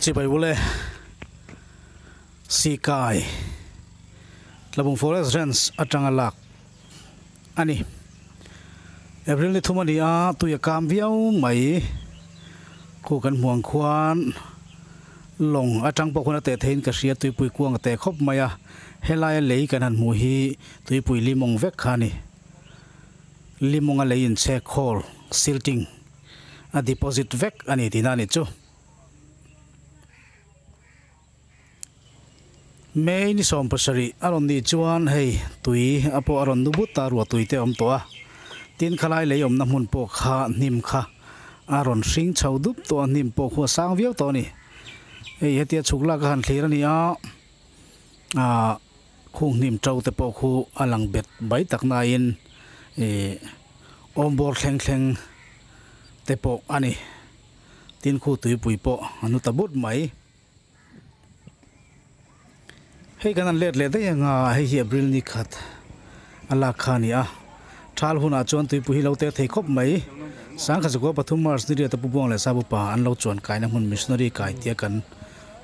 Chibai ule Sikai Tlabung Forest Ranch atanga lak a ni. April ni thum a ni a, tui a kam viau mai. Khu kan hmuh ang khuan lawng atang pawh khuan a teh theiin ka hria, tuipui kuang a teh khawp mai a. Helaia lei kan han hmuh hi tuipui limawng vek kha a ni. Limawnga lei inchhek khawl, silting, a deposit vek a ni tihna a ni chu. May ni 70 a rawn nih chuan hei tui a pawh a rawn nu but a, ruah tui te a awm tawh a. Tin khalai lei awmna hmun pawh kha hnim kha a rawn hring chho dup tawh a, hnim pawh khu a sang viau tawh a ni. Hei hetia chhuk lak a han thlir a ni a, ah Khung hnim to te pawh khu a lang bet mai tak nain ih awmbawr thleng thleng te pawh a ni. Tin khu tuipui pawh a nu ta but mai. Hei kan han let leh daih anga hei hi April ni khat a lak kha a ni a. Thal hunah chuan tuipui hi lo tel thei khawp mai. Sangkhat 3 March ni riata Pu Buang leh Sabupa an lo chuan kaina hmun missionary kai tia kan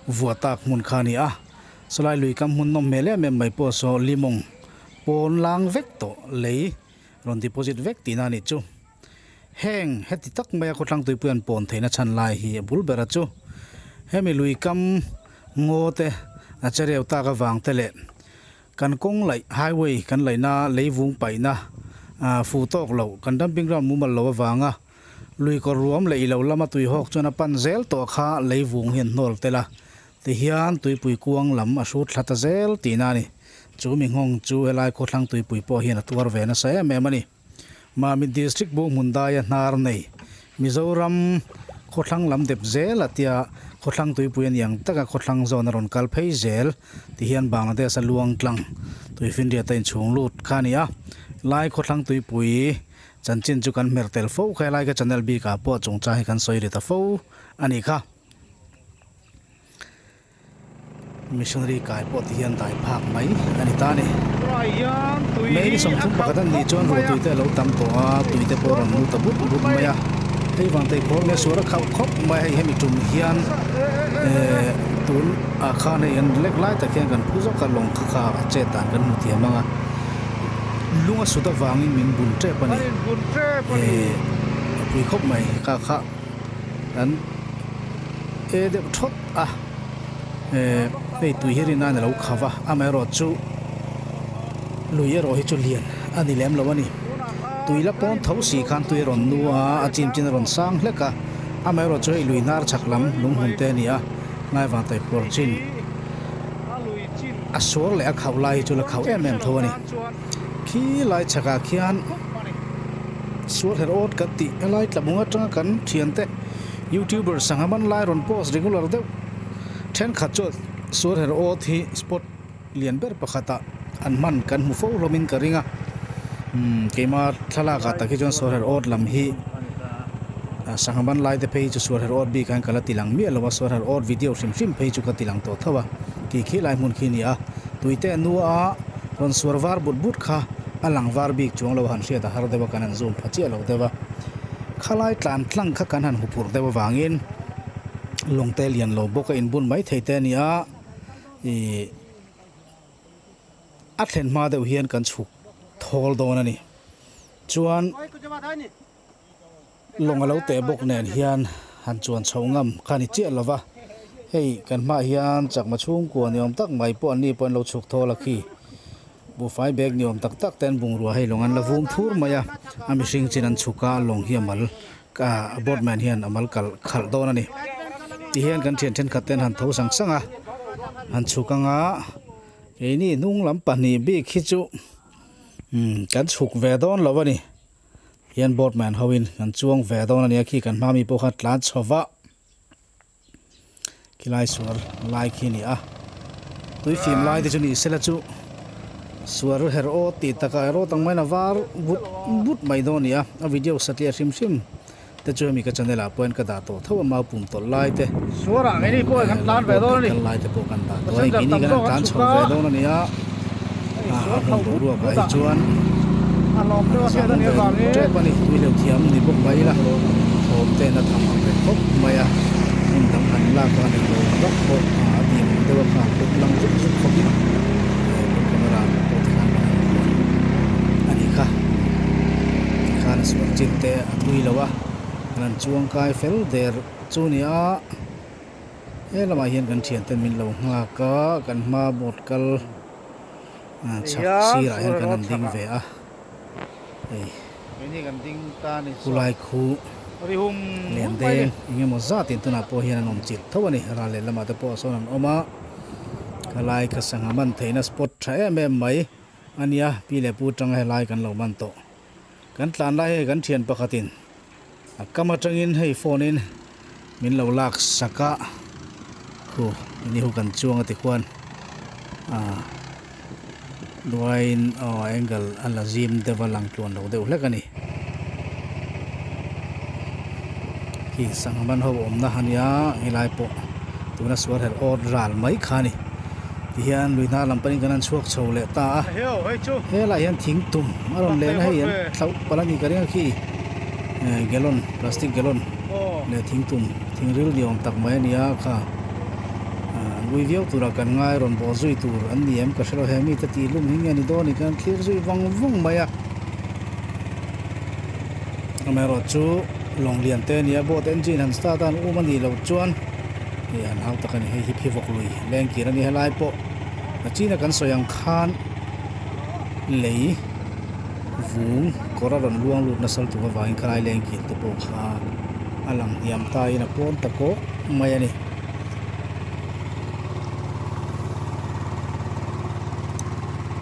vuah tak hmun kha a ni a. Chulai lui kam hmun nawm hmel em em mai pawh saw limawng pawn lang vek tawh lei rawn deposit vek tihna a nih chu. Heng heti tak maia khawthlang tuipui an pawn theihna chhan lai hi a bul ber a chu. Hemi lui kam ngaw te a che reu tak avang te leh kan kawng laih highway kan laihna lei vung paihna fu tawk loh kan dumping ground mumal lo avanga lui kawr ruam leh ilo lama tuihawk chuan a pan zel tawh kha lei vung hi an hnawl tel a. Tihian tuipui kuang lam a hrut thla ta zel tihna a ni. Chu mi nghawng chu helai khawthlang tuipui pawh hian a tuar ve nasa em em a ni. Mamit District bu hmun daia hnar nei Mizoram khawthlang lam dep zel a tia khawthlang tuipui a ni ang taka khawthlang zawn a rawn kal phei zel tihian Bangladesh a luang tlang tuifinriat a inchhung lut kha a ni a. Lai khawthlang tuipui chanchin chu kan hmer tel fo kha helai ka channel bikah pawh chungchang hi kan sawi ri ta fo a ni kha. Missionary kai pawh ti hian dai phak mai a ni ta a ni. May ni 31 an nih chuan ruahtui te a lo tam tawh a, tui te pawh a rawn lut ta but but mai a. Hei vang tei khawl nge suar a khauh khawp mai a, hei hemi tum hian eh tun ah khan hei an lek lai tak hian kan phu zawk a, lawng kha kha a chet dan kan hmu thiam ang a, lung a sut avangin min bun tep a ni. Eh a pui khawp mai kha kha. Kan e deuh thawt a, eh hei tui hi rin nan a lo khav a, amaherawhchu lui erawh hi chu lian a ni lem lo a ni. Tui la pawn tho si khan tui a rawn nu a, a chim chin a rawn sang hlek a, amaherawhchu hei lui hnar chhak lam lunghmun te a ni a, ngaivang tawi phuar chin a suar leh a khauh lai hi chu la khauh em em tho a ni. Khi lai chhakah khian. Sual her awt kan tih helai tlabung atanga kan thiante youtuber sangha man lai rawn post regular deuh thenkhat chuan sual her awt hi spot lian ber pakhatah an hman kan hmu fo hlawmin ka ring a umm keima thlalak ah tak hi chuan sual her awt lam hi sangha man lai te phei chu sual her awt bik ah hian ka la ti lang miah lo a sual her awt video hrim hrim phei chu ka ti lang tawh tho a tih khi lai hmun khi a ni a tuite a nua rawn suar var but but kha. A lang var bik chuang lo han hriat a har deuh a, kan han zoom pha chiah lo deuh a. Khalai tlan tlang kha kan han huphurh deuh avangin lawngte lian lo bawk a inbun mai thei te a ni a, ih a thlen hma deuh hian kan chhuk thawl dawn a ni. Chuan lawng a lo teh bawk nen hian han chuan chho ngam kha a ni chiah lo va, hei kan hmaah hian chakma chhungkua ni awm tak mai pawh an ni pawh an lo chhuk thawl a khi buhfai bag ni awm tak tak te an bungrua hei lawng an la vum thur mai a, a mihring chin an chhuk a lawng hi a mal a boat man hian a mal kalh khalh dawn a ni tihian kan thian thenkhat te an han tho sang sang a han chhuk anga keini hnung lam pahnih bik hi chu umm kan chhuk ve dawn lo a ni. Hian boatman ho in an chuang ve dawn a nia khi kan hma mi pawh kha tlan chho va khilai sual lai khi a ni a tui fim lai te chu ni sela chu sual her aw tih takah erawh tang maiin a var but but mai dawn a ni a a video satliah hrim hrim te chu hemi ka channel ah pawh hian ka dah tawh tho a mau pum tawlh lai te kal lai te pawh kan dah tawh a hei keini kan han tlan chho ve dawn a ni a a hmun boruak ah hi chuan zan ve tep a ni tui hleuh thiam ni bawk mai ila thawm te na tham ang reng khawp mai a hmun dang han lak a ni lo. vak pawh a dim awm deuh a kha kut lang zuk zuk khawpin kan camera pawh tikhan kan han vuan a nih kha. Tikhan a sual chin te a tui lo a, kan han chuang kai fel der chu ni a. He lamah hian kan thiante min lo nghak a, kan hma boat kal chhak sirah hian kan han ding ve a. Hei khulai khu lian deng eng emaw zatin tunah pawh hian an awm chilh tho a ni. Ral leh lamah te pawh sawn an awm a, khalai kha sangha man theihna spot tha em em mai a nia, pi leh pu tanga helai kan lo man tawh. Kan tlan lai hei kan thian pakhatin a kam atangin hei phone in min lo lak sak a, khu ini hu kan chuang a ti khuan ah duaiin aw angle a la zim deuh a lang tluan lo deuh hlek a ni. Khi sangha man ho awmna a nia helai pawh tuna sual herh awt ral mai kha a ni. Tihian lui hnar lam panin kan han chhuak chho leh ta a, helaiah hian thing tum a rawn len a, hei an thlauh palh a ni ka ring a khi gallon plastic gallon leh thing tum thing ril ni awm tak mai a ni a kha an ui viau turah kan ngai rawn bawh zui tur an ni em ka hre lo he mite tih lum hi nge ni dawn ni kan thlir zui vang vang mai a. Amaherawhchu lawng lian te a ni a, boat engine han start a an um a nih loh chuan hei an hau tak a ni, hei hi phivawk lui leng kir a ni helai pawh a china kan sawi ang khan lei vung kawr a rawn luang lut nasal tuk avangin khalai leng kir te pawh kha a lang hniam ta in a pawn ta kawk mai a ni.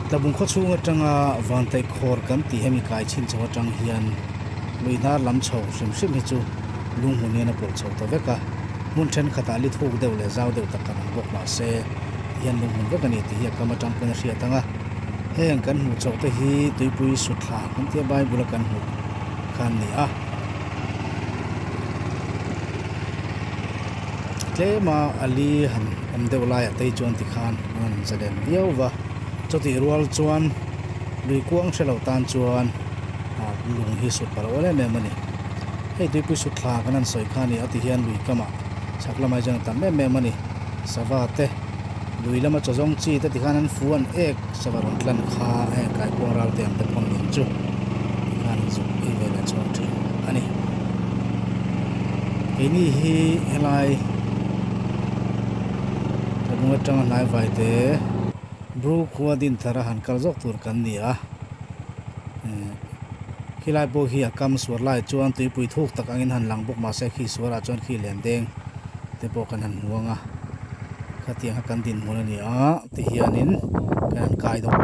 Tlabung khaw chhung atanga vantaih khawr kan tih hemi kai chhin chho atang hian lui hnar lam chho hrim hrim hi chu lunghmun hian a pawlh chho ta vek a, hmun thenkhatah li thuk deuh leh zau deuh tak kan awm bawk mahse tihian lunghmun vek a ni tih hi a kam atang pawn a hriat ang a, heng kan hmuh chhoh te hi tuipui sutthla kan tia Bible a kan hmuh kha an ni a. Tlema a li han awm deuh laiah te hi chuan tikhan an han zalen viau va, chutih rual chuan lui kuang hre lo tan chuan lung hi sut palh awl em em a ni. Hei tuipui sut thla kan han sawi kha a ni a ti hian lui kamah chhak lamah hi chuan a tam em em a ni. Sava te, lui lama chaw zawng chi te tikhan an fu an ek sava rawn tlan kha heng kaikuang ral te ang te pawh nen chu tikhan an zuk ei ve leh chhuak thin a ni. Keini hi helai tlabung atanga hnai vai te Bru khua din thar a han kal zawk tur kan ni a, khilai pawh khi a kam suar lai chuan tuipui thuk tak angin han lang bawk mahse khi suarah chuan khi len deng te pawh kan han hmu ang a, khatiang kha kan dinhmun a ni a tihianin kan han kai dawn.